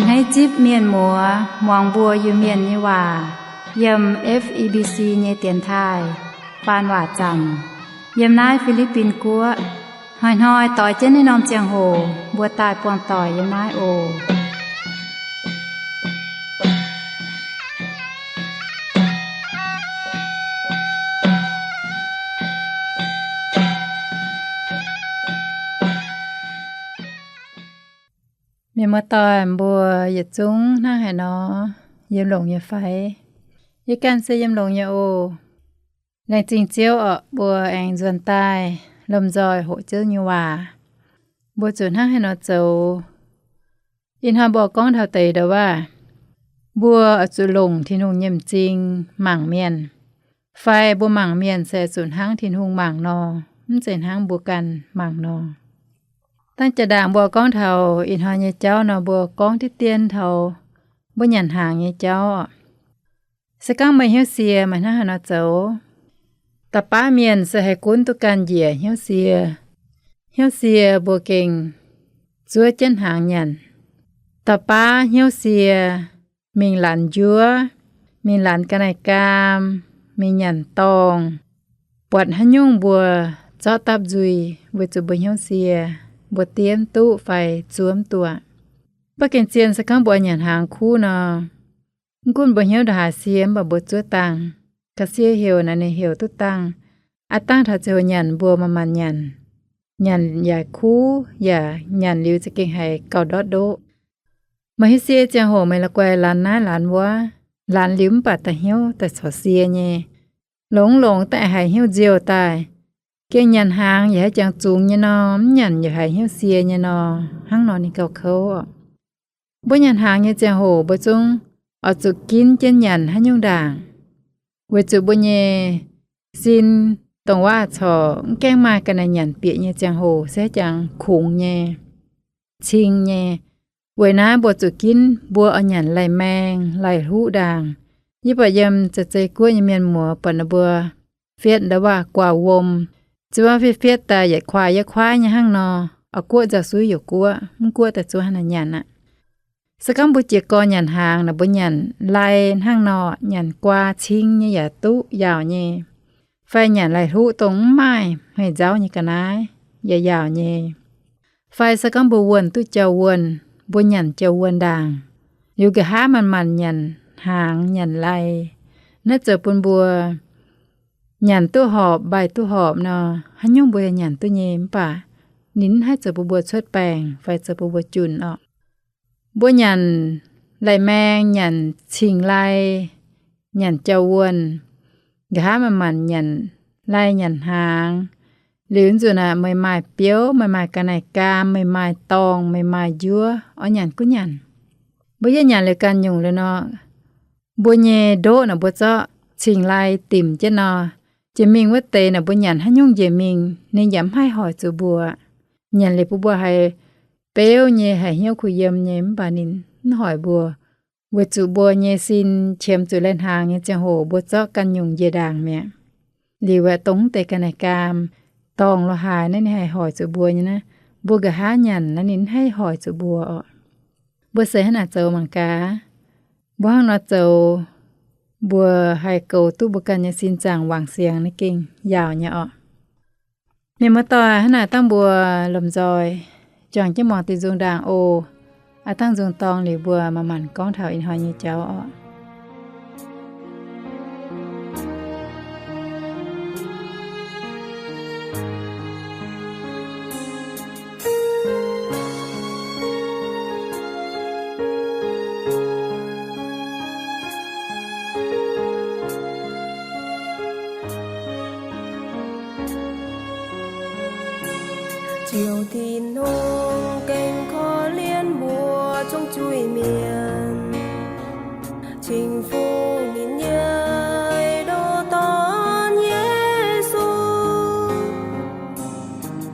Hneiv zipv mienh muoz muangx mbuo Iu-Mienh nyei waac yiem F E B C nyei dienx taaih faan waac zaamc yiem naaiv Fi^li^bin Guoqv. Hnoi-hnoi doix jienv naaiv norm ziangh hoc mbuo daaih buangh doic yiem naaiv oc. Mienh muoz-doic mbuo yietc zungv hnangv haaix nor, yiem longx nyei fai? Yie ganh se yiem longx nyei oc. Laengz zingh Ziouv orqc, mbuo aengx nzuonx daaih lomh nzoih hoqc Ziouv nyei waac. Mbuo zuqc hnangv haaix nor zoux? Ih hnoi mbuo gorngv taux deix ndau-waac, mbuo oix zuqc longc Tin-Hungh nyei m'zing mangc mienh, fai mbuo mangc mienh se zuqc hnangv Tin-Hungh mangc nor, mv zeiz hnangv mbuo ganh mangc nor. Dangh jaa-ndaangc mbuo gorngv taux ih hnoi nyei jauv nor, mbuo gorngv diqv dien taux mbuo nyanc hnaangx nyei jauv. Se gorngv meih hnyouv sie, meih hnangv haaix nor zoux? Da'baav mienh se haih gunv duqv ganh njiec hnyouv sie. Hnyouv sie mbuo gengh zuov jienv hnaangx nyanc. Da'baav hnyouv sie mingh laanx njuov, mingh laanx ga'naaiv gaam, mingh nyanc dorngh, buatc haaix nyungc mbuo zorqv dapv nzuih weic zuqc mbuo hnyouv sie, mbuo diev mv duqv fai zuov mv duqv. Mv baac gengh zien se gorngv mbuo nyanc hnaangx kuv nor, mv gunv mbuo hnyouv ndongc haaix sie, mv baac mbuo zuov dangh, ga'sie heuc naaic ninh heuc duqv dangh. Aav dangh taux ziangh hoc nyanc mbuo manc-manc nyanc. Nyanc yaac kuv, yaac nyanc liuz za'gengh haiz gauh ndortv ndoqv. Meih hnyouv sie ziangh hoc meih la'guaih laanx naaiv laanx wuov, laanx liuz mv baac da'hnyouv daaih corc sie nyei. Longx-longx daaih haiz hnyouv nziouh daaih. Gengh nyanc hnaangx yaac haiz jangx zungx nyei nor, mv nyanc yaac haiz hnyouv sie nyei nor, hnangv nor ninh gauh kouv. Mbuo nyanc hnaangx nyei ziangh hoc mbuo zungv oix zuqc ginv jienv nyanc haaix nyungc ndaangc, weic zuqc mbuo nyei sin dongh waac corc mv gaengh maaih ga'naaiv nyanc bieqc nyei ziangh hoc se haiz jangx kungx nyei, cing nyei. Weic naaiv mbuo zuqc ginv mbuo oix nyanc laih maeng laih huv ndaangc. Yie buatc yiem za'zei guoqv nyei mienh muoz buatc ninh mbuo fietv ndau-waac guaax wuom, zuov fietv-fietv daaih yietc kuaaiv yietc kuaaiv nyei hnangv nor, oix guoqv nzauh suiv youc guoqv, mv guoqv daaih zuov hnangv naaiv nyanc aqv. Se gorngv mbuo jiez gorn nyanc hnaangx naaic, mbuo nyanc lai hnangv nor, nyanc guaa cing nyei yaac duqv, yaauc nyei, fai nyanc laih huv dongh mv maaih hmei nzauv nyei ga'naaiv yaac yaauc nyei. Fai se gorngv mbuo wuonh duqv jauv-wuonh, mbuo nyanc jauv-wuonh ndaangc, liuz nqa'haav manc-manc nyanc hnaangx nyanc lai. Naaiv zoux bun mbuo nyanc duqv horpc, mbaih duqv horpc nor, haaix nyungc mbuo yaac nyanc duqv nyei, mv baac ninh mv haih zoux bun mbuo cuotv baengc fai zoux bun mbuo junc orqc. Mbuo nyanc lai-maeng, nyanc cing lai, nyanc jauv-wuonh, nqa'haav manc-manc nyanc lai nyanc hnaangx. Liuz nzunc aac, meih maaih biouv, meih maaih ga'naaiv gaam, meih maaih dorngh, meih maaih njuov, oix nyanc gunv nyanc. Mbuo yietv nyanc liuz ganh nyungc liuz nor, mbuo nyei ndoqv naaic mbuo zorqv cing lai dimc jienv nor, jiex mingh wuov deix naaic mbuo nyanc haaix nyungc njiec mingh, ninh yaac mv haih hoic zuqc mbuo. Nyanc liuz bun mbuo haiz beuv nyei, haiz hnyouv kuh yiem nyei, mv baac ninh mv hoic mbuo, weic zuqc mbuo nyei sin qiemx zuqc lai-hnaangx nyei ziangh hoc mbuo zorqv ganh nyungc njiec ndaangc mi'aqv. Liuz aeqv, dongh deix ga'naaiv gaam, dorngh lo haaix naaiv ninh haih hoic zuqc mbuo nyei naaiv, mbuo nqa'haav nyanc naaiv ninh mv haih hoic zuqc mbuo orqc. Mbuo se hnangv naaic zoux mangc gaax. Mbuo hnangv nor zoux, mbuo haih goux duqv mbuo ganh nyei sin zaangc wangc siangx naaiv gengh yaauc nyei orqc. Mienh muoz-doic, hnangv naaic dangh mbuo lomh nzoih juangc jienv muangx deix nzung ndaangc oc. Aav dangh nzung dorng liuz mbuo manc-manc gorngv taux ih hnoi nyei jauv orqc. Ziouv Tin-Hungh gengh korv-lienh mbuo zungv zuiz-mienh, cing-fuqv ninh nyei ndoqc Dorn, Yesu.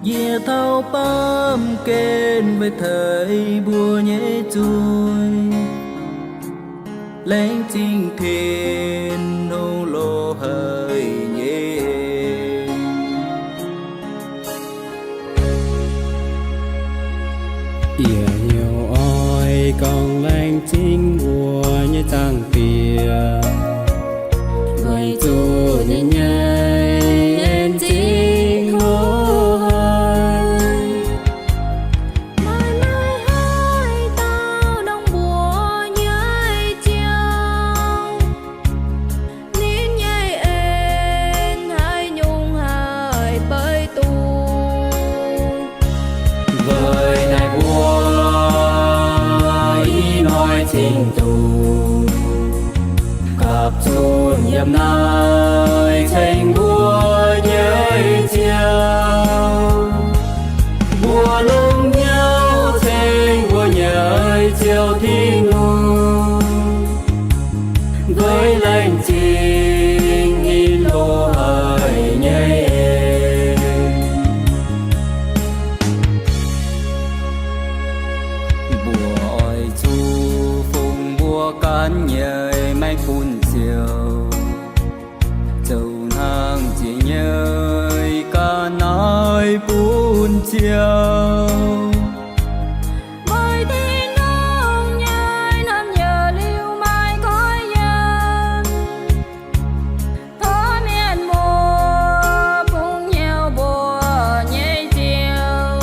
Yie taux baamh gen weic teix mbuo nyei zuiz, laengz zingh Tin-Hungh lo haic nyei. Yie hnyouv oix gorngv Laengz zingh mbuo nyei Zaangc Diex, weic zuqc ninh nyei en zingh hlo haic, maaih maaih haaix dauh dongh mbuo nyei Ziouv. Ninh nyei en haaix nyungc haih beiv duqv? Weic naaiv mbuo ih hnoi cingx duqv gapv zunv yiem naaiv ceng mbuo nyei Ziouv. Mbuo longc hnyouv ceng mbuo nyei Ziouv Tin-Hungh, weic laengz zingh ninh hlo haic nyei en. Mbuo oix zuqc fungx mbuo ganh nyei maengc bun Ziouv, zoux hnangv jiex nyei ga'naaiv bun Ziouv. Weic Tin-Hungh nyei naamh nyouz liuz maaih goiv yiem, tov mienh muoz bungx hnyouv mbuo nyei Ziouv.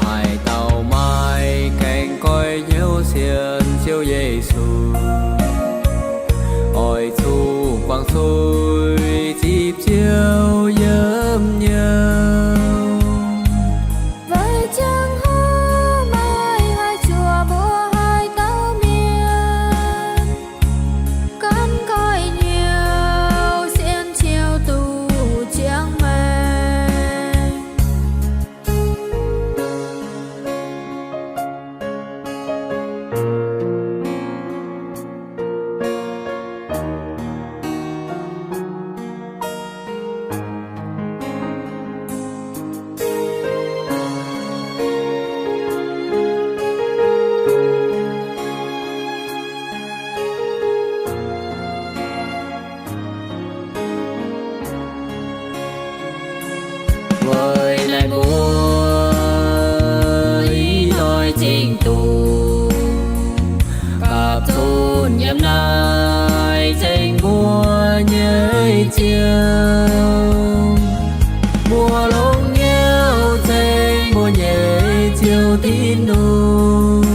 Haaix dauh maaih gaengh goiv hnyouv sienx Ziouv Yesu, oix zuqc guangc zuiz zipv Ziouv yiem hnyouv. Weic ziangh hoc maaih haaix zuoqc mbuo haaix dauh mienh gaengh goiv hnyouv sienx Ziouv duqv ziangh maengc. Weic naaiv mbuo ih hnoi cingx duqv gapv zunv yiem naaiv ceng mbuo nyei Ziouv. Mbuo longc hnyouv ceng mbuo nyei Ziouv Tin-Hungh,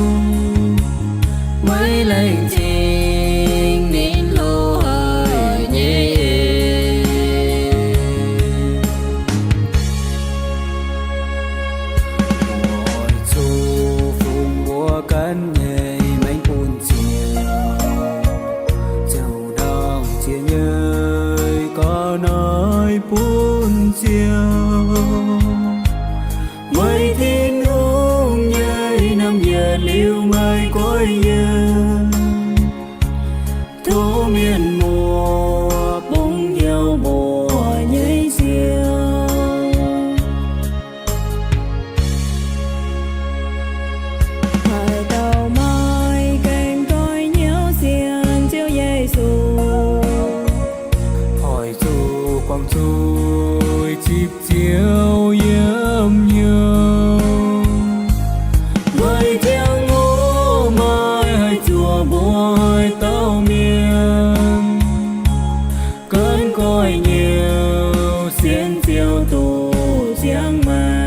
weic laengz zingh ninh hlo haic nyei en. Mbuo oix zuqc fungx mbuo ganh nyei maengc bun Ziouv, zoux hnangv jiex nyei ga'naaiv bun Ziouv. Weic Tin-Hungh nyei naamh nyouz liuz maaih goiv yiem, tov mienh muoz bungx hnyouv mbuo nyei Ziouv. Haaix dauh maaih gaengh goiv hnyouv sienx Ziouv Yesu, oix zuqc guangc zuiz zipv Ziouv yiem hnyouv. Weic ziangh hoc maaih haaix zuoqc mbuo haaix dauh mienh gaengh goiv hnyouv sienx Ziouv duqv ziangh maengc.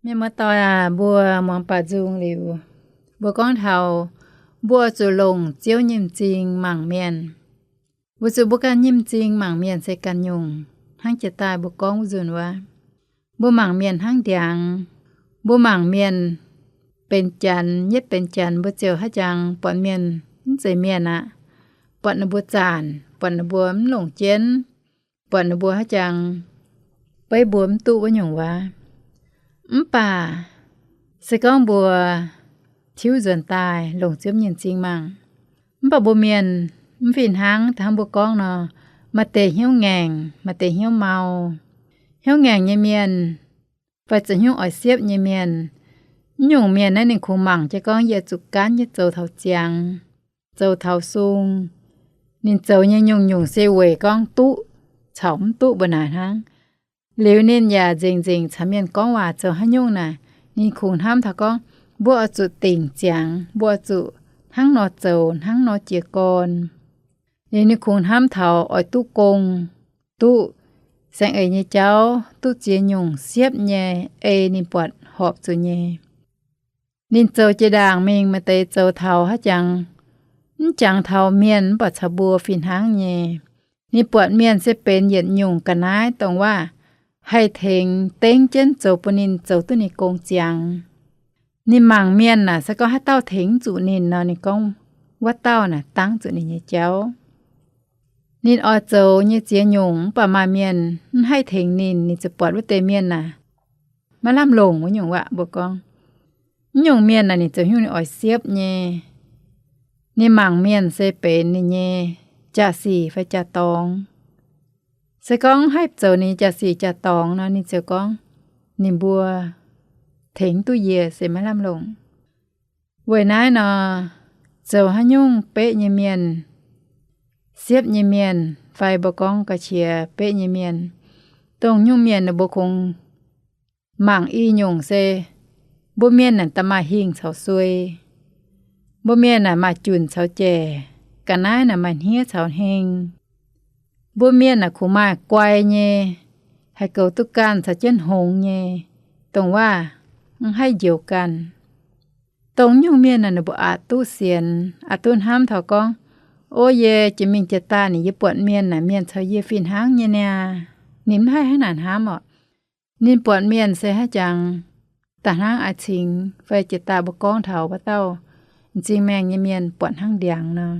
Mienh muoz-doic aac, mbuo muangx baac nzung liuz, mbuo gorngv taux mbuo zuqc longc Ziouv nyei m'zing mangc mienh. Weic zuqc mbuo ganh nyei m'zing mangc mienh se ganh nyungc, hnangv jiex daaih mbuo gorngv wuov nzunc wuov. Mbuo mangc mienh hnangv ndiangx. Mbuo mangc mienh benx janx, yietv benx janx, mbuo ziouc haiz jangx buatc mienh mv zeiz mienh aqv, buatc ninh mbuo zaanc, buatc ninh mbuo mv longc jienv, buatc ninh mbuo haaix jangx, beiv mbuo mv duqv wuov nyungc waac. Mv baac se gorngv mbuo tiuv nzuonx daaih longc Ziouv nyei m'zing mangc, mv baac mbuo mienh mv fih hnangv da'hnangv mbuo gorngv nor, maaih deix hnyouv ngaengc, maaih deix hnyouv mau. Hnyouv ngaengc nyei mienh fai zoux hnyouv oix siepv nyei mienh, mv nyungc mienh naaiv ninh kungx mangc jienv gorngv yie zuqc gaanv nyei zoux taux ziangx, zoux taux sung. Ninh zoux nyei nyungc-nyungc se weic gorngv duqv caux mv duqv mbuo naaic hnangv. Liuz ninh yaac nzengc-nzengc caux mienh gorngv waac zoux haaix nyungc naaic, ninh kungx hnamv taux gorngv, mbuo oix zuqc dingc ziangx, mbuo oix zuqc hnangv nor zoux, hnangv nor jiez gorn. Liuz ninh kungx hnamv taux oix duqv gong, duqv saeng-eix nyei jauv, duqv ziex nyungc siepv nyei ei ninh buatc horpc zuqc nyei. Ninh zoux jiex ndaangc mingh maaih deix zoux taux haaix jangx, mv jangx taux mienh mv baac caux mbuo fih hnangv nyei. Ninh buatc mienh se benx yietc nyungc ga'naaiv dongh waac haih tengx dengv jienv zoux bun ninh zoux duqv ninh gong ziangx. Ninh mangc mienh naaic se gorngv haaix dauh tengx zuqc ninh nor, ninh gorngv wuov dauh naaic dangv zuqc ninh nyei jauv. Ninh oix zoux nyei ziex nyungc mv baac maaih mienh mv haih tengx ninh, ninh ziouc buatc wuov deix mienh naaic maiv lamh longc wuov nyungc waac mbuo gorngv. Mv nyungc mienh naaic ninh zoux hnyouv ninh oix siepv nyei. Ninh mangc mienh se benx ninh nyei jaa-sic fai jaa-dorngx. Se gorngv haih zoux ninh nyei jaa-sic jaa-dorngx nor, ninh ziouc gorngv, ninh mbuo tengx duqv yie se maiv lamh longc. Weic naaiv nor, zoux haaix nyungc beqv nyei mienh, siepv nyei mienh, fai mbuo gorngv ga'qiex beqv nyei mienh, dongh nyungc mienh ninh mbuo kungx mangc i nyungc se, mbuo mienh naaic da'maaih hingh caux suei. Mbuo mienh naaic maaih junc caux jaic, ga'naaiv naaic maaih hniev caux heng. Mbuo mienh naaic kungx maaih guai nyei, haih goux duqv ganh caux jienv hngongx nyei, dongh waac mv haih njoux ganh. Dongh nyungc mienh naaic ninh mbuo aqc duqv sienx, aqc duqv hnamv taux gorngv, o, yie jiex mingh jiex daaih naaic yie buatc mienh naaic, mienh caux yie fih hnangv nyei niaa. Ninh mv haih hnangv naaic hnamv orqc. Ninh buatc mienh se haaix jangx, da'hnangv a'cingx fai jiex daaih mbuo gorngv taux wuov dauh m'zing maengh nyei mienh buatc hnangv ndiangx nor.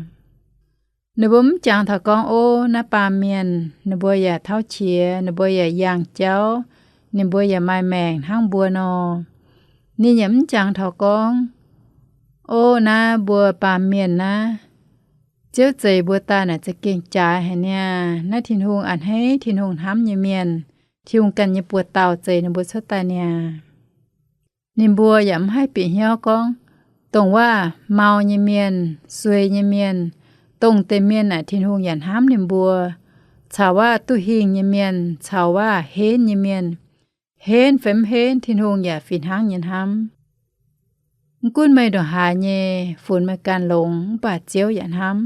Ninh mbuo mv jangx taux gorngv, o, naaiv baamh mienh ninh mbuo yaac tauv qiex, ninh mbuo yaac yangh jauv, ninh mbuo yaac maaih maengc hnangv mbuo nor. Ninh yaac mv jangx taux gorngv, o, naaiv mbuo baamh mienh naaiv, Ziouv zeix mbuo daaih naaic za'gengh jaaix haic niaa. Naaiv Tin-Hungh a'hneiv Tin-Hungh hnamv nyei mienh, Tin-Hungh ganh nyei buoz-dauh zeix ninh mbuo cuotv daaih niaa. Ninh mbuo yaac mv haih bieqc hnyouv gorngv, dongh waac mau nyei mienh, suei nyei mienh, dongh deix mienh naaic Tin-Hungh yaac hnamv ninh mbuo, caux waac duqv hingh nyei mienh, caux waac henv nyei mienh, henv fai mv henv, Tin-Hungh yaac fih hnangv nyei hnamv. Mv gunv meih ndongc haaix nyei funx meih ganh longx, mv baac Ziouv yaac hnamv.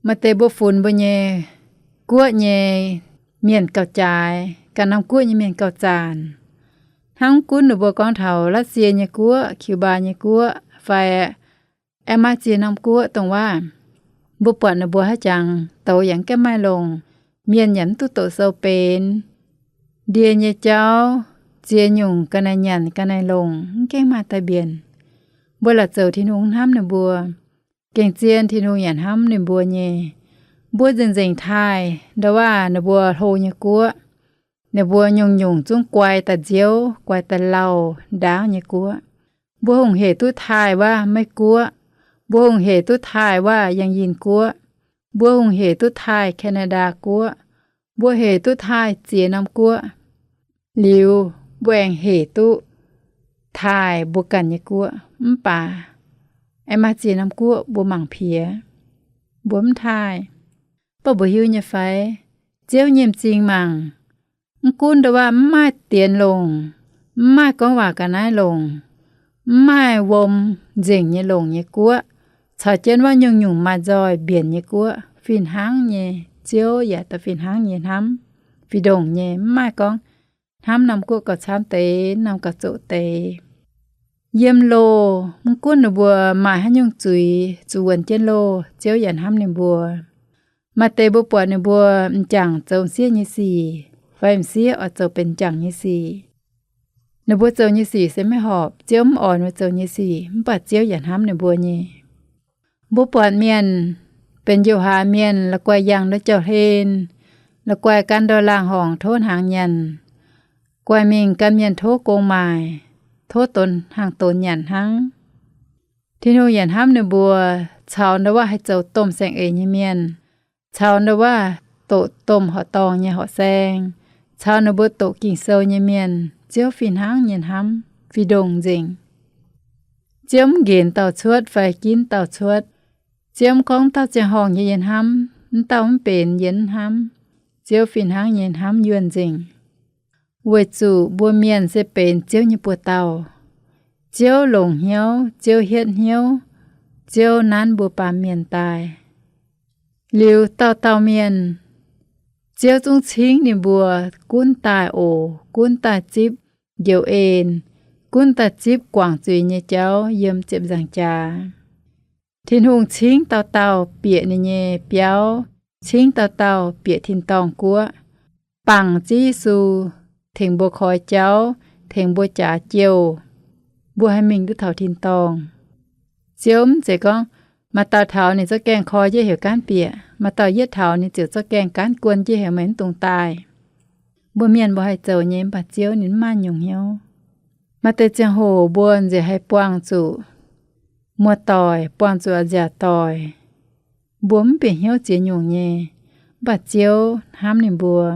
Maaih deix mbuo funx mbuo nyei guoqv nyei mienh gauh jaaix, ganh norm guoqv nyei mienh gauh zaanc. Hnangv mv gunv ninh mbuo gorngv taux Russia nyei guoqv, Cuba nyei guoqv, fai aengx maaih ziex norm guoqv dongh waac, mbuo buatc ninh mbuo haaix jangx douz yaac mv gaengh maaih longc, mienh yaac mv duqv doqc sou benx, ndie nyei jauv, ziex nyungc ga'naaiv nyanc ga'naaiv longc mv gaengh maaih daaih mbienc. Mbuo laaix zoux Tin-Hungh hnamv ninh mbuo, gengh zien Tin-Hungh yaac hnamv ninh mbuo nyei. Mbuo nzengc-nzengc taaih ndau waac ninh mbuo hlo nyei guoqv, ninh mbuo nyungc-nyungc zungv guai daaih nziouv, guai daaih lauh, ndaauv nyei guoqv. Mbuo hungh heic duqv taaih waac Meiv Guoqv. Mbuo hungh heic duqv taaih waac Yangh Yinh Guoqv. Mbuo hungh heic duqv taaih Canada Guoqv. Mbuo heic duqv taaih ziex norm guoqv. Liuz, mbuo aengx heic duqv taaih mbuo ganh nyei guoqv. Mv baac aengx maaih ziex norm guoqv mbuo mangc piex, mbuo mv taaih. Mv baac mbuo hiuv nyei fai, Ziouv nyei m'zing mangc, mv gunv ndau waac mv maaih dienx longc, mv maaih gorngv waac ga'naaiv longc, mv maaih wuom nzengc nyei longc nyei guoqv, caux jienv waac nyungc-nyungc maaih nzoih mbienc nyei guoqv, fih hnangv nyei, Ziouv yaac da'fih hnangv nyei hnamv, fih ndongc nyei, mv maaih gorngv hnamv norm guoqv gauh camv deix, norm gauh zoqc deix. Yiem loh, mv gunv ninh mbuo maaih haaix nyungc zuiz zuqc wuonx jienv loh, Ziouv yaac hnamv ninh mbuo. Maaih deix mbuo buatc ninh mbuo m'jangc zoux m'sieqv nyei sic, fai m'sieqv oix zoux benx m'jangc nyei sic. Ninh mbuo zoux nyei sic se maiv horpc, Ziouv mv oix ninh mbuo zoux nyei sic, mv baac Ziouv yaac hnamv ninh mbuo nyei. Mbuo buatc mienh, benx yo-haaix mienh, la'guaih yangh ndau jauv-hlen, La'guaih gan ndortv laangh horngc tov hnaangx nyanc, guaih mingh gan mienh tov gong maaic, tov donx hnaangx donx nyanc hnangv. Tin-Hungh yaac hnamv ninh mbuo, caux ndau-waav haih zoux domh saeng-eix nyei mienh, caux ndau-waav doqc domh horqc dorngh nyei horqc saeng, caux ninh mbuo doqc Ging-Sou nyei mienh, Ziouv fih hnangv nyei hnamv, fih ndongc nzengc. Ziouv mv nqenx dauh cuotv fai ginv dauh cuotv. Ziouv mv gorngv dauh ziangh horngh yie hnamv, mv dauh mv benx yie mv hnamv. Ziouv fih hnangv nyei hnamv yuonh nzengc. Weic zuqc mbuo mienh se benx Ziouv nyei buoz-dauh. Ziouv longc hnyouv, Ziouv hietv hnyouv, Ziouv nanv mbuo baamh mienh daaih. Liuz dauh dauh mienh, Ziouv zungv cingv ninh mbuo gunv daaih oc, gunv daaih zipv njoux en, gunv daaih zipv guangc zuiz nyei jauv yiem ziepc nzaangc jaax. Tin-Hungh cingv dauh dauh bieqc ninh nyei biauv, cingv dauh dauh bieqc tin-dorngh guoqv, bangc Ziouv Yesu tengx mbuo koi jauv, tengx mbuo jaax jouh, mbuo haih mingh duqv taux tin-dorngh. Ziouv mv zeiz gorngv, maaih dauh taux ninh za'gengh koi jienv heuc gaanv bieqc, maaih dauh yietv taux ninh ziouc za'gengh gaanv guon jienv heuc meih mv dungx daaih. Mbuo mienh mbuo haih zoux nyei, mv baac Ziouv ninh mv maaih nyungc hnyouv. Maaih deix ziangh hoc mbuo nziex haih buangh zuqc muoz-doic, buangh zuqc a'nziaauc doic. Mbuo mv bieqc hnyouv ziex nyungc nyei, mv baac Ziouv hnamv ninh mbuo.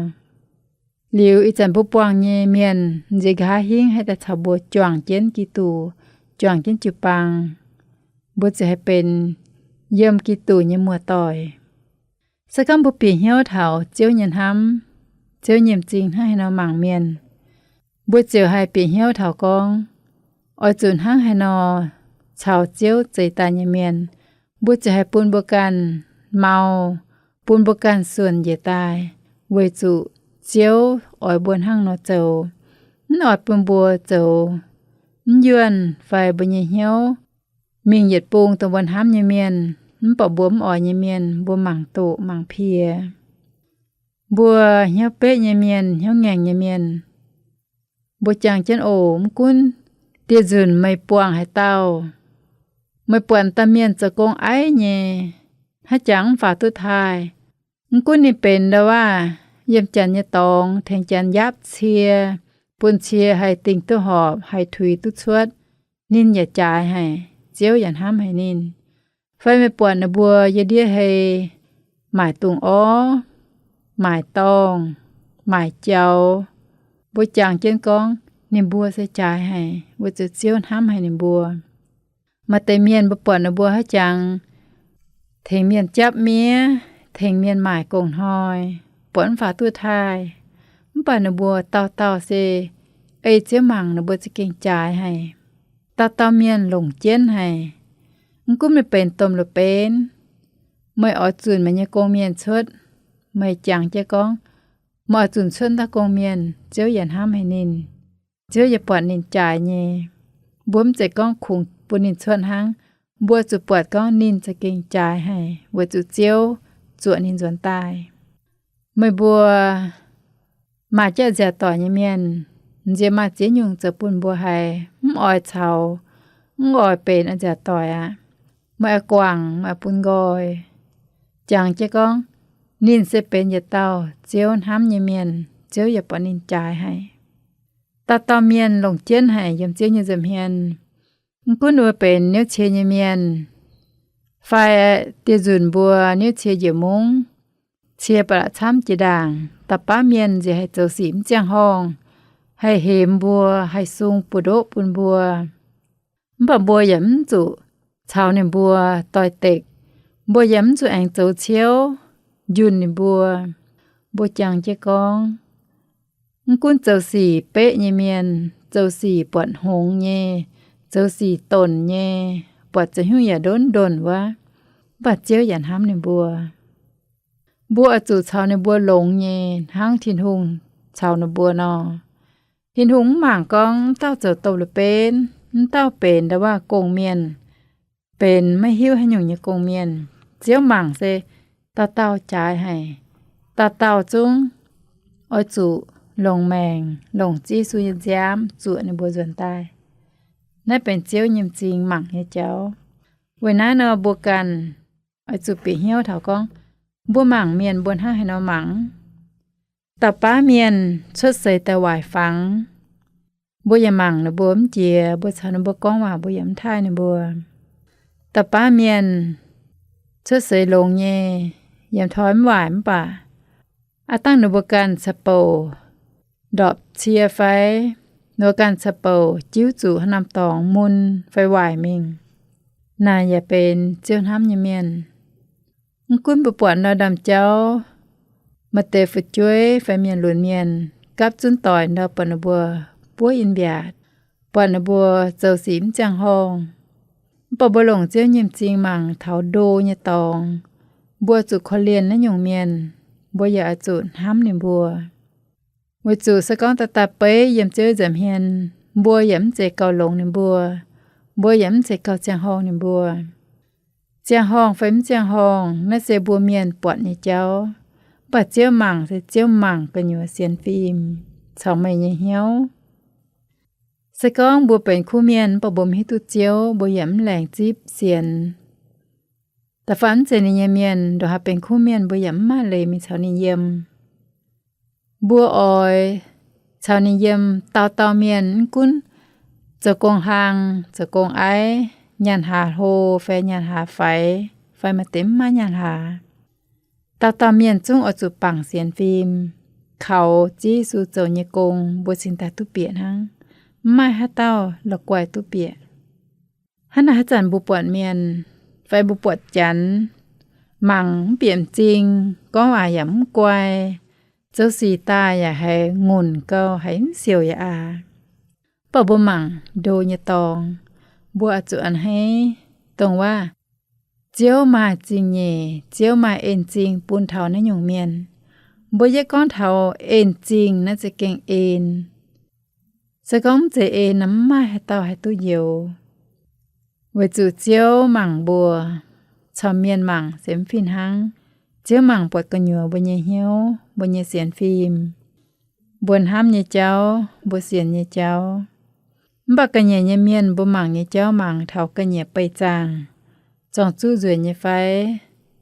Liuz ih zanc mbuo buangh nyei mienh nziex nqa'haav hingv haih daaih caux mbuo juangc jienv Giduc, juangc jienv jiu-baang. Mbuo ziouc haih benx yiem Giduc nyei muoz-doic. Se gorngv mbuo bieqc hnyouv taux Ziouv nyei hnamv, Ziouv nyei m'zing hnangv haaix nor mangc mienh, mbuo ziouc haih bieqc hnyouv taux gorngv, oix zuqc hnangv haaix nor caux Ziouv zeix daaih nyei mienh, mbuo ziouc haih bun mbuo ganh mau, bun mbuo ganh suonc njiec daaih, weic zuqc Ziouv oix mbuo hnangv nor zoux, mv oix bun mbuo zoux mv yuonh fai mbuo nyei hnyouv mingh yietc bung dongh mbuo hnamv nyei mienh, mv baac mbuo mv oix nyei mienh, mbuo mangc doqc mangc piex. Mbuo hnyouv beqv nyei mienh, hnyouv ngaengc nyei mienh, mbuo jangx jienv oc. Mv gunv dieh nzunc meih buangh haaix dauh, meih buatc dauh mienh zoux gong aiv nyei, haaix jangx mv faaux duqv taaih, mv gunv ninh benx ndau-waav yiem janx nyei dorngx tengx janx yaapv cie, bun cie haih dingh duqv horpc, haih tuix duqv cuotv, ninh yaac jaaix haic, Ziouv yaac hnamv haic ninh. Fai meih buatc ninh mbuo yiem ndiev hei maaic dungz orv, maaic dorngh, maaic jaux, mbuo jangx jienv gorngv ninh mbuo se jaaix haic, weic zuqc Ziouv hnamv haic ninh mbuo. Maaih deix mienh mbuo buatc ninh mbuo haaix jangx tengx mienh japv miev, tengx mienh maaic gong-hnoi, buatc mv faaux duqv taaih, mv baac ninh mbuo dauh dauh se ei Ziouv mangc ninh mbuo za'gengh jaaix haic. Dauh dauh mienh longc jienv haic. Mv gunv meih benx domh la'benv, meih oix zunc meih nyei gong-mienh cuotv, meih jangx jienv gorngv, meih oix zunc cuotv dauh gong-mienh, Ziouv yaac hnamv haic ninh. Ziouv yaac buatc ninh jaaix nyei. Mbuo mv zeiz gorngv kungx bun ninh cuotv hnangv. Mbuo zuqc buatc gorngv ninh za'gengh jaaix haic weic zuqc Ziouv zuoqc ninh nzuonx daaih. Meih mbuo maaih jienv a'nziaauc doic nyei mienh, nziex maaih ziex nyungc zoux bun mbuo haiz mv oix caux, mv oix benx a'nziaauc doic aqv. Meih oix guangc, meih oix bun nqoi. Jangx jienv gorngv, ninh se benx yietc dauh Ziouv hnamv nyei mienh, Ziouv yaac buatc ninh jaaix haic. Dauh dauh mienh longc jienv haic yiem Ziouv nyei nza'hmien. Mv gunv mbuo benx niouv cie nyei mienh, fai dieh nzunc mbuo niouv cie njiec mungv, cie ba'laqc camv jiex ndaangc, da'faanh mienh nziex haih zoux sic mv ziangh horngh, haih hemx mbuo, haih sung buoz-ndoqv bun mbuo. Mv baac mbuo yaac mv zuqc caux ninh mbuo doix-dekc. Mbuo yaac mv zuqc aengx zoux ciouv njunh ninh mbuo. Mbuo jangx jienv gorngv, mv gunv zoux sic beqv nyei mienh, zoux sic buatc hngongx nyei, zoux sic donc nyei, buatc zoux haaix nyungc yaac ndonv-ndonv wuov, mv baac Ziouv yaac hnamv ninh mbuo. Mbuo oix zuqc caux ninh mbuo longx nyei hnangv Tin-Hungh caux ninh mbuo nor. Tin-Hungh mv mangc gorngv mv dauh zoux domh la'benv, mv dauh benx ndau-waav gong-mienh, benx maiv hiuv haaix nyungc nyei gong-mienh. Ziouv mangc se dauh dauh jaaix haic. Dauh dauh zungv oix zuqc longc maengc, longc Ziouv Yesu nyei nziaamv zuoqc ninh mbuo nzuonx daaih. Naaiv benx Ziouv nyei m'zing mangc nyei jauv. Weic naaiv nor mbuo ganh oix zuqc bieqc hnyouv taux gorngv, mbuo mangc mienh mbuo hnangv haaix nor mangc. Dauh baav mienh cuotv seix daaih waaic fangx, mbuo yaac mangc ninh mbuo mv jiex, mbuo caux ninh mbuo gorngv waac mbuo yaac mv taaih ninh mbuo. Dauh baav mienh cuotv seix longx nyei, yiem toi mv waaic mv baac aav dangh ninh mbuo ganh caux bouc ndorpc cie fai ninh mbuo ganh caux bouc jiuv zuqc haaix norm dorngx mun fai waaic mingh, naaic yaac benx Ziouv hnamv nyei mienh. Mv gunv mbuo buatc nor ndaamv-jauv maaih deix fu'jueiv fai mienh lunx mienh gapv zunv doic nor buatc ninh mbuo buov in-mbiaatc, buatc ninh mbuo zoux sic mv ziangh horngh. Mv baac mbuo longc Ziouv nyei m'zing mangc taux ndo nyei dorngx, mbuo zuqc korv-lienh naaiv nyungc mienh, mbuo yaac oix zuqc hnamv ninh mbuo. Weic zuqc se gorngv daaih daaih beiv yiem Ziouv nza'hmien, mbuo yaac mv zeiz gauh longx ninh mbuo, mbuo yaac mv zeiz gauh ziangh horngh ninh mbuo. Ziangh horngh fai mv ziangh horngh, naaiv se mbuo mienh buatc nyei jauv. Mv baac Ziouv mangc se Ziouv mangc gu'nyuoz sienx fim caux meih nyei hnyouv. Se gorngv mbuo benx kuv mienh mv baac mbuo mv hiuv duqv Ziouv, mbuo yaac mv laengz zipv sienx. Da'faanh mv zeiz ninh nyei mienh, ndongc haaix benx kuv mienh mbuo yaac mv maaih leiz mingh caux ninh yiem. Mbuo oix caux ninh yiem. Dauh dauh mienh mv gunv zoux gong-hlaang, zoux gong-aiv, nyaanh hlaax hlo fai nyaanh hlaax faix, fai maaih deix mv maaih nyaanh hlaax, dauh dauh mienh zungv oix zuqc bangc sienx fim, kaux Ziouv Yesu zoux nyei gong, mbuo cingx daaih duqv bieqc hnangv. Mv maaih haaix dauh la'guaih duqv bieqc. Hnangv naaic haaix zanc mbuo buatc mienh fai mbuo buatc Janx mangc mv bieqc m'zing, gorngv waac yaac mv guai, zoux sic daaih yaac haiz ngunc gau, haiz mv siouc yaac aax, mv baac mbuo mangc ndo nyei dorngx, mbuo oix zuqc a'hneiv dongh waac Ziouv maaih zingh nyeic, Ziouv maaih en zingh bun taux naaiv nyungc mienh. Mbuo yie gorngv taux en zingh naaiv za'gengh en. Se gorngv mv zeiz en nor, mv maaih haaix dauh haih duqv njoux. Weic zuqc Ziouv mangc mbuo caux mienh mangc se mv fih hnangv. Ziouv mangc buatc gu'nyuoz mbuo nyei hnyouv, mbuo nyei sienx fim, mbuo hnamv nyei jauv, mbuo sienx nyei jauv. Mv baac ga'nyiec nyei mienh mbuo mangc nyei jauv mangc taux ga'nyiec beih zaangh, zorng-zuqv nzuonx nyei fai,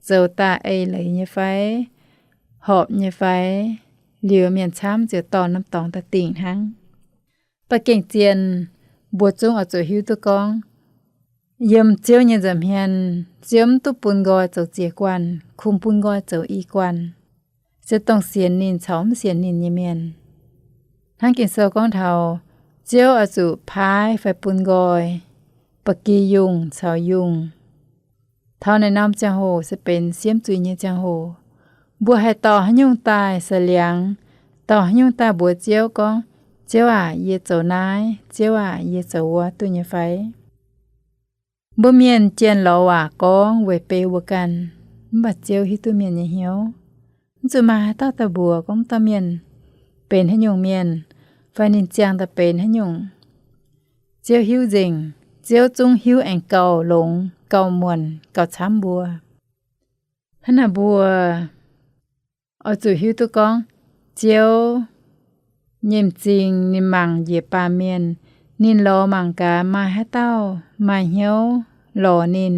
zoux daaih eix leiz nyei fai, horpc nyei fai, liuz mienh camv ziouc dorh norm dorngx daaih dingc hnangv. Mv baac gengh zien, mbuo zungv oix zuqc hiuv duqv gorngv, yiem Ziouv nyei nza'hmien, Ziouv mv duqv bun nqoi zoux ziex guanh, kungx bun nqoi zoux i guanh, se dongh sienx ninh caux mv sienx ninh nyei mienh. Hnangv Ging-Sou gorngv taux, Ziouv oix zuqc paaiv fai bun nqoi ba'gi yungh caux yungh. Taux naaiv norm ziangh hoc se benx siemv zuiz nyei ziangh hoc. Mbuo haih dorh haaix nyungc daaih sa'liangx, dorh haaix nyungc daaih mbuox Ziouv gorngv, Ziouv aac, yie zoux naaiv, Ziouv aac, yie zoux wuov duqv nyei fai? Mbuo mienh jienh lorz waac gorngv weic beu mbuo ganh, mv baac Ziouv hiuv duqv mienh nyei hnyouv. Mv zuqc maaih haaix dauh daaih mbuox gorngv dauh mienh benx haaix nyungc mienh, fai ninh ziangh daaih benx haaix nyungc. Ziouv hiuv nzengc. Ziouv zungv hiuv aengx gauh longx, gauh muonc, gauh camv mbuo. Hnangv naaic mbuo oix zuqc hiuv duqv gorngv, Ziouv nyei m'zing ninh mangc njiec baamh mienh, ninh lorz mangc gaax maaih haaix dauh maaih hnyouv lorz ninh,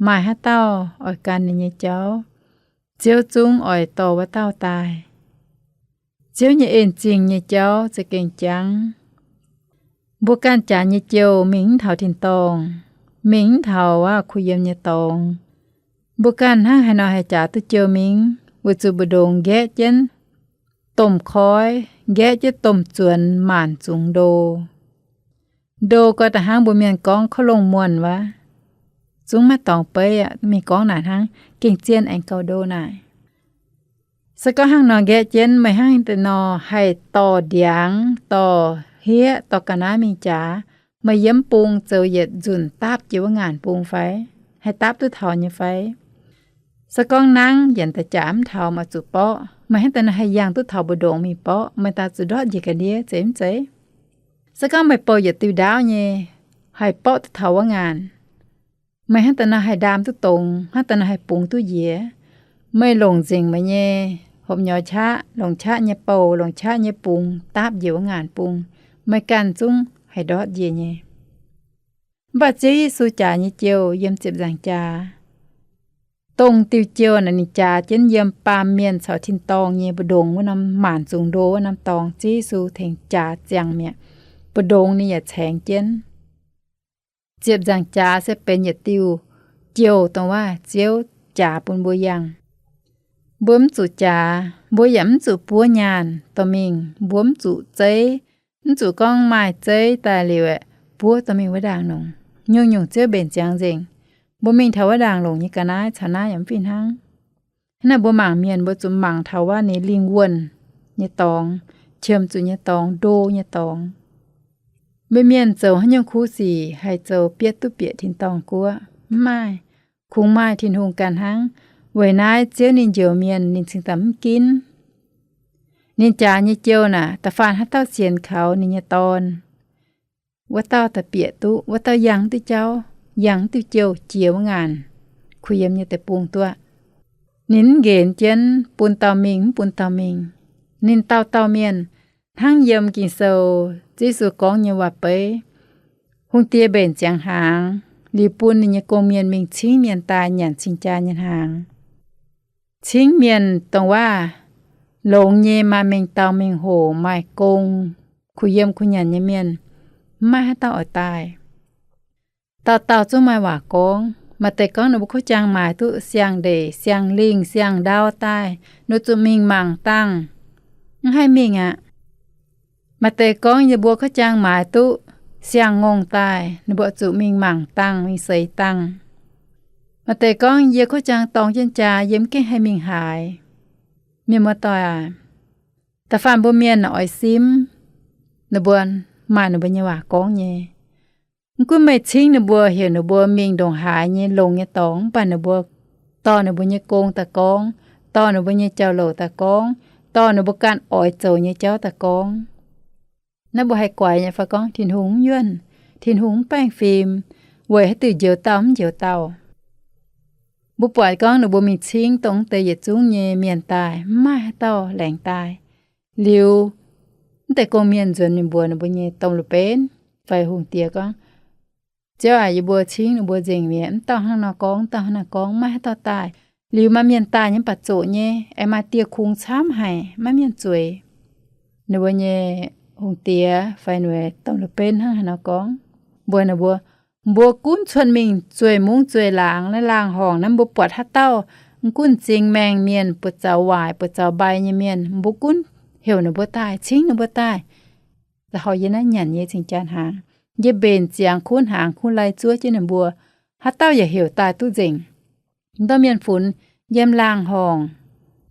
maaih haaix dauh oix gan ninh nyei jauv, Ziouv zungv oix dorh wuov dauh daaih. Ziouv nyei en-zingh nyei jauv za'gengh jangv. Mbuo ganh jaax nyei jouh mingh mv taux tin-dorngh, mingh mv taux wuov kuh yiem nyei dorngx. Mbuo ganh hnangv haaix nor haih jaax duqv jouh mingh, weic zuqc mbu'ndongx nqaeqv jienv domh koiv, nqaeqv jienv domh zuonx maanc zungx ndo. Ndo gau da'hnangv mbuo mienh gorngv kouv longh muonh wuov. Zungv maiv dorngx beiv aqv, mingh gorngv naaic hnangv, gengh zien aengx gauh ndo naaic. Se gorngv hnangv nor nqaeqv jienv, meih hnangv deix nor haih dorh ndiangx, dorh hieqv, dorh ga'naaiv mingh jaax, meih yiem bung zoux yietc nzunc dapv jiex wuov ngaanc bung fai? Haih dapv duqv taux nyei fai? Se gorngv nangv yienc daaih jaax mv taux, meih zuqc borqv. Meih hnangv deix nor haih yangh duqv taux mbu'ndongx mingh borqv, meih daaih zuqc ndortv njiec ga'ndiev, zeiz mv zeiz? Se gorngv meih bouh yietc diuh ndaauv nyei, haih borqv duqv taux wuov ngaanc, meih hnangv deix nor haih ndaam duqv dongz, hnangv deix nor haih bungx duqv njiec. Meih longc nzengc meih nyei hopv-nyorx qaqv, longc qaqv nyei bouh, longc qaqv nyei bungx dapv njiec wuov ngaanc bung, meih ganh zungv haih ndortv njiec nyei. Mv baac Ziouv Yesu jaax nyei jouh yiem ziepc nzaangc jaax, dongh diuh jouh naaic ninh jaax jienv yiem baamh mienh caux tin-dorngh nyei mbu'ndongx wuov norm maanc zungh ndo wuov norm dorngx, Ziouv Yesu tengx jaax ziangh mi'aqv. Mbu'ndongx ninh yaac caengx jienv. Ziepc nzaangc jaax se benx yietc diuh jouh dongh waac Ziouv jaax bun mbuo yangh. Mbuo mv zuqc jaax, mbuo yaac mv zuqc buov nyaanh dorh mingh, mbuo mv zuqc zeiv, mv zuqc gorngv maaih zeiv daaih liuz aeqv, buov dorh mingh wuov ndaangc longc. Nyungc-nyungc Ziouv mbenc ziangx nzengc. Mbuo mingh taux wuov ndaangc longc nyei ga'naaiv caux naaiv yaac mv fih hnangv. Hnangv naaic mbuo mangc mienh, mbuo zuqc mangc taux wuov ninh lingh wuonh nyei dorngx, qiemx zuqc nyei dorngx, ndo nyei dorngx. Mbuo mienh zoux haaix nyungc kuv sic haih zoux bietv duqv bieqc tin-dorngh guoqv? Mv maaih. Kungx maaih Tin-Hungh ganh hnangv. Weic naaiv Ziouv ninh njoux mienh ninh cingx daaih mv ginv. Ninh jaax nyei jouh naaic, da'faanh haaix dauh sienx kaux ninh nyei Dorn, wuov dauh daaih bieqc duqv, wuov dauh yangh duqv jauv, yangh diuh jouh jiex wuov ngaanc, kuh yiem nyei deic-bung duqv. Ninh mv nqenx jienv bun dauh mingh mv bun dauh mingh. Ninh dauh dauh mienh, hnangv yiem Ging-Sou Yesu gorngv nyei waac-beiv, hungh diex mbenc ziangx hnaangx liuz bun ninh nyei gong-mienh mingh cingv mienh daaih nyanc cing-jaa nyei hnaangx. Cingv mienh dongh waac longx nyei maaih mengh dauh mengh hoc maaih gong, kuh yiem kuh nyanc nyei mienh, mv maaih haaix dauh oix daaih. Dauh dauh zungv maaih waac gorngv. Maaih deix gorngv ninh mbuo kuv jaang maaiz duqv siang-ndeic, siang-lingh, siang-ndau daaih, ninh zuqc mingh mangc dangh, mv haih mingh aqv. Maaih deix gorngv yie mbuo kuv jaang maaiz duqv siang-ngongh daaih, ninh mbuo zuqc mingh mangc dangh, mingh seix dangh. Maaih deix gorngv yie kuv jaang dorng jienv jaa, yie mv gengh haih mingh haaix. Mienh muoz-doic aac, da'faanh mbuo mienh oix simv ninh mbuo maaih ninh mbuo nyei waac gorngv nyei. Mv gunv meih cingv ninh mbuo, heuc ninh mbuo mingh ndongc haaix nyei longx nyei dorngx, mv baac ninh mbuo, dorh ninh mbuo nyei gong daaih gorngv, dorh ninh mbuo nyei jauv-louc daaih gorngv, dorh ninh mbuo ganh oix zoux nyei jauv daaih gorngv, naaiv mbuo haih guaix nyei fai gorngv Tin-Hungh mv yuonh, Tin-Hungh mv baengh fim, weic haaix diuc njoux dauh mv njoux dauh? Mbuo buatc gorngv ninh mbuo mingh cingv dongh deix yietc zungv nyei mienh daaih, mv maaih haaix dauh laengz daaih. Liuz, mv deix gong-mienh nzuonx mingh mbuox ninh mbuo nyei domh lu benv fai hungh diex gorngv, Ziouv aac, yie mbuo cingv ninh mbuo nzengc mi'aqv, mv dauh hnangv nor gorngv, mv dauh hnangv nor gorngv, mv maaih haaix dauh daaih. Liuz maaih mienh daaih nyei mv baac zoqc nyei, aengx maaih dieh kungx camv haic, maiv mienh zueiz. Ninh mbuo nyei hungh diex fai ninh mbuo domh lu benv hnangv haaix nor gorngv, mbuox ninh mbuo, mbuo gunv cuotv mingh zueih mungv zueih laangz naaiv laangh horngc naaiv, mbuo buatc haaix dauh mv gunv m'zing maengh mienh, buoz-zaux waaic buoz-zaux mbai nyei mienh, mbuo gunv heuc ninh mbuo daaih, cingv ninh mbuo daaih. Za'gengh yie naaiv nyanc nyei cing-jaa hnaangx, yie mbenc ziangx kuv hnaangx kuv lai zuov jienv ninh mbuo, haaix dauh yaac heuc daaih duqv nzengc. Ndortv mienh funx yiem laangh horngc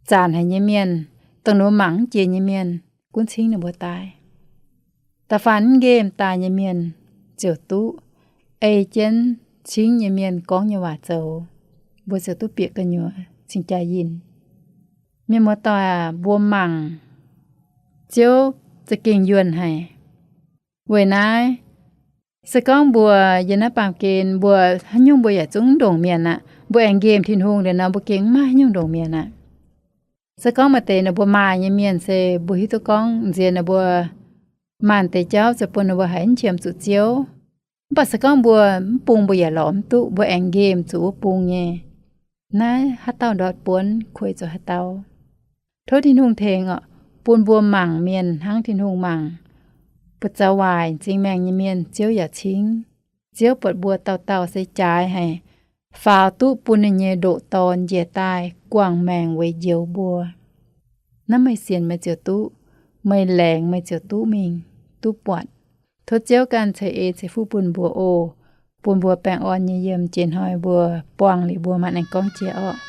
zanc haic nyei mienh, dongh ninh mbuo mangc mv jiex nyei mienh, gunv cingv ninh mbuo daaih. Da'faanh mv nqemh daaih nyei mienh ziouc duqv ei jienv cingv nyei mienh gorngv nyei waac zoux, mbuo ziouc duqv bieqc gu'nyuoz cing-jaa yinh. Mienh muoz-doic aac, mbuo mangc Ziouv za'gengh yuonh haic. Weic naaiv, se gorngv mbuo yiem naaiv baamh gen mbuo haaix nyungc mbuo yaac zungv mv ndongc mienh aqv. Mbuo aengx nqemh Tin-Hungh liuz nor, mbuo gengh mv maaih haaix nyungc ndongc mienh aqv. Se gorngv maaih deix ninh mbuo maaih nyei mienh se mbuo hiuv duqv gorngv nziex ninh mbuo maanc deix jauv ziouc bun ninh mbuo haiz mv qiemx zuqc Ziouv. Mv baac se gorngv mbuo mv bung mbuo yaac lorz mv duqv, mbuo aengx nqemh zuqc wuov bung nyei. Naaiv haaix dauh ndortv buonv kuei zuqc haaix dauh. Tov Tin-Hungh tengx oc, bun mbuo mangc mienh hnangv Tin-Hungh mangc. Buoz-zaux waaic m'zing maengh nyei mienh Ziouv yaac cingv. Ziouv buatc mbuo dauh dauh se jaaix haic, faaux duqv bun ninh nyei ndoqc dorn njiec daaih guangc maengc weic njoux mbuo. Naaiv meih sienx meih ziouc duqv, meih laengz meih ziouc duqv mingh, duqv buatc. Tov Ziouv ganh ceix en ceix fuqv bun mbuo oc. Bun mbuo baengh orn nyei yiem jiex hnoi mbuo buangh liuz mbuo mangc aengx gorngv jiex orqc.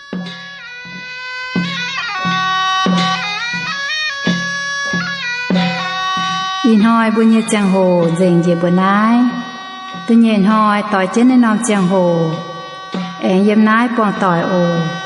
Ih hnoi mbuo nyei ziangh hoc nzengc njiec mbuo naaiv. Da'nyeic hnoi doix jienv naaiv norm ziangh hoc aengx yiem naaiv buangh doic oc.